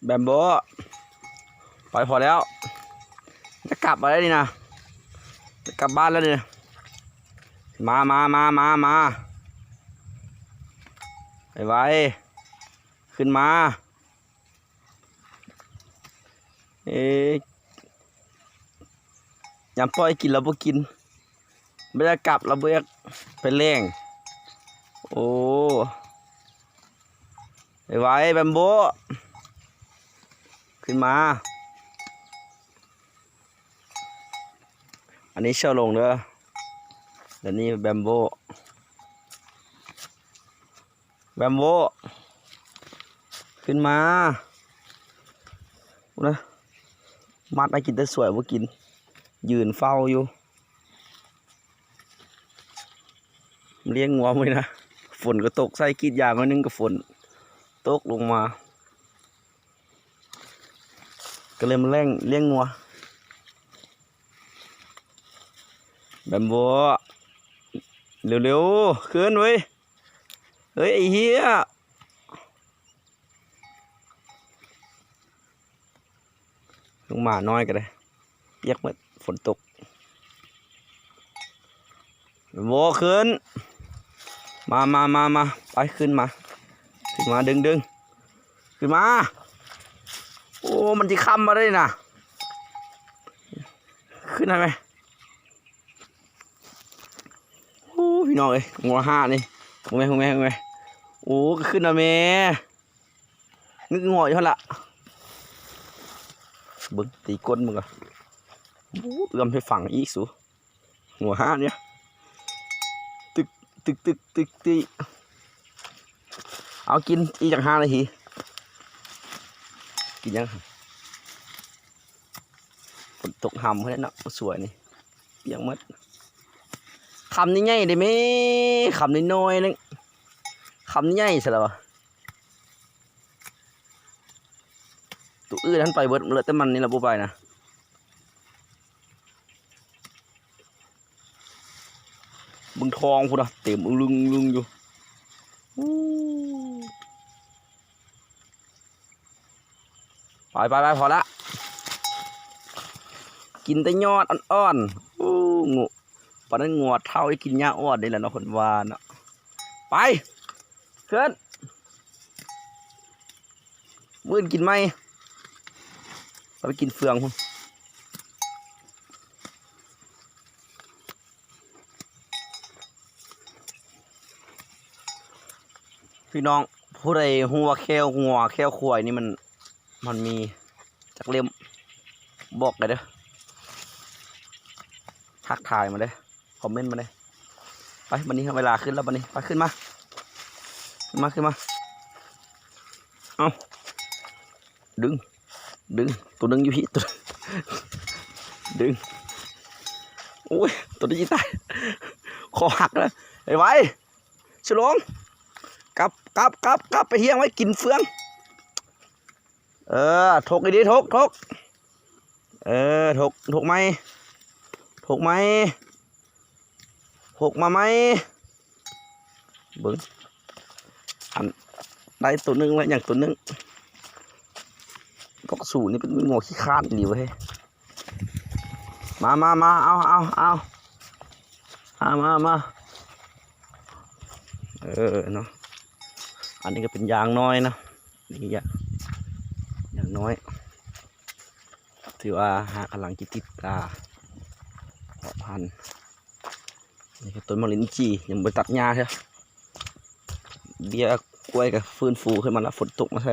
ແບມໂບ ໄປພໍແລ້ວ ຈະກັບແລ້ວນີ້ນະ ຈະກັບບ້ານແລ້ວນີ້ ມາ ມາ ມາ ມາ ມາ ໄວໆ ຂຶ້ນມາ ເອີ ຍາມປ່ອຍກິນລະບໍ່ກິນ ບໍ່ຢາກກັບລະບໍ່ຢາກໄປແລ່ງ ໂອ້ ໄວໆ ແບມໂບ ຂຶ້ນມາ ອັນນີ້ເຊື່ອລົງເດີ ແລະນີ້ແບມໂບ ແບມໂບ ຂຶ້ນມາ ພຸ້ນນະ ມັດໃຫ້ກິນແຕ່ສວຍບໍ່ກິນ ຢືນເຝົ້າຢູ່ ລ້ຽງງົວມື້ນີ້ນະ ຝົນກໍຕົກໃສ່ ກຣີດຢາງໜ້ອຍໜຶ່ງກໍຝົນຕົກລົງມາ ກໍເລີຍມາແລ່ງລ້ຽງງົວ ແບມໂບ ເລັວໆ ຂຶ້ນເວີຍ ເຮີ້ຍ ໄອ້ເຫ້ຍ ນ້ອງໝານ້ອຍກໍໄດ້ ປຽກໝົດ ຝົນຕົກ ໂວ້ ຂຶ້ນ ມາ ມາ ມາ ມາ ໄປ ຂຶ້ນມາ ຂຶ້ນມາ ດຶງ ດຶງ ຂຶ້ນມາ ໂອ້ ມັນຊິຄ່ຳມາໄດ້ນະ ຂຶ້ນໄດ້ໄໝ? ໂອ້ ພີ່ນ້ອງເອີຍ ງົວຫ້ານີ້ ເບິ່ງແມ ເບິ່ງແມ ເບິ່ງແມ ໂອ້ ກໍຂຶ້ນແລ້ວແມ ນຶກງໍ້ຢູ່ຫັ້ນລະ ເບິ່ງ ຕີກົ້ນມັນກໍ ໂອ້ ເອື້ອມໃຫ້ຝັງອີກສູ ງົວຫ້ານີ້ ຕຶກ ຕຶກ ຕຶກ ຕຶກ ຕຶກ ເອົາ ກິນອີກຈັກຫ້ານາທີ ກິນຫຍັງ? ຝົນຕົກຫຳພຸ້ນແຫຼະເນາະ ສວຍນີ້ ປຽກໝົດ ຄຳນີ້ໃຫຍ່ເດ້ແມ ຄຳນ້ອຍໆ ນີ້ ຄຳນີ້ໃຫຍ່ຊະແລ້ວ ໂຕອື່ນຫັ້ນໄປເບິດ ເຫຼືອແຕ່ມັນນີ້ລະບໍ່ໄປນະ ເບິ່ງທ້ອງພຸ້ນນະ ເຕັມອຶງລຶງອຶງລຶງຢູ່ ໄປ ໄປ ໄປ ພໍລະ ກິນແຕ່ຍອດອ່ອນໆ ໂອ້ ງະ ປານນັ້ນງົວເຖົ້າໄດ້ກິນຫຍ້າອ່ອນນີ້ແຫຼະເນາະ ເພິ່ນວ່າເນາະ ໄປ ຂຶ້ນ ມື້ອື່ນກິນໃໝ່ ເອົາໄປກິນເຟືອງພຸ້ນ ພີ່ນ້ອງ ຜູ້ໃດຮູ້ວ່າແຂ້ວງົວແຂ້ວຄວາຍນີ້ມັນ ມັນມີຈັກເຫຼັ້ມ ບອກໄດ້ເດີ ທັກທາຍມາເດີ ຄອມເມັນມາເດີ ໄປ ບັດນີ້ເວລາຂຶ້ນແລ້ວ ບັດນີ້ ໄປ ຂຶ້ນມາ ຂຶ້ນມາ ຂຶ້ນມາ ເອົ້າ ດຶງ ດຶງ ໂຕໜຶ່ງຢູ່ພີ້ ໂຕ ດຶງ ໂອ້ຍ ໂຕນີ້ຕາຍ ຄໍຫັກແລ້ວ ໄວໆ ສະຫຼອງ ກັບ ກັບ ກັບ ກັບ ໄປຮຽງໄວ້ກິນເຟືອງ ເອີ ທົກດີໆ ທົກ ທົກ ເອີ ທົກ ທົກໃໝ່ ທົກໃໝ່ ຫົກມາໃໝ່ ເບິ່ງ ອັນ ໄດ້ໂຕໜຶ່ງແລ້ວ ຍັງໂຕໜຶ່ງ ພວກສູນີ້ເປັນງົວຂີ້ຄ້ານອີ່ຫຼີເວີຍ ມາ ມາ ມາ ເອົາ ເອົາ ເອົາ ມາ ມາ ມາ ເອີ ເນາະ ອັນນີ້ກໍເປັນຢາງນ້ອຍເນາະ ນີ້ຢາງ ຢາງນ້ອຍ ຖືວ່າຫາກຳລັງຊິຕິດ ອ່າ ເພາະພັນ ນີ້ຄືຕົ້ນໝາກລິນຈີ່ ຍັງບໍ່ໄດ້ຕັດຫຍ້າເທື່ອ ເບ້ຍກ້ວຍກໍຟື້ນຟູຂຶ້ນມາລະ ຝົນຕົກມາໃສ່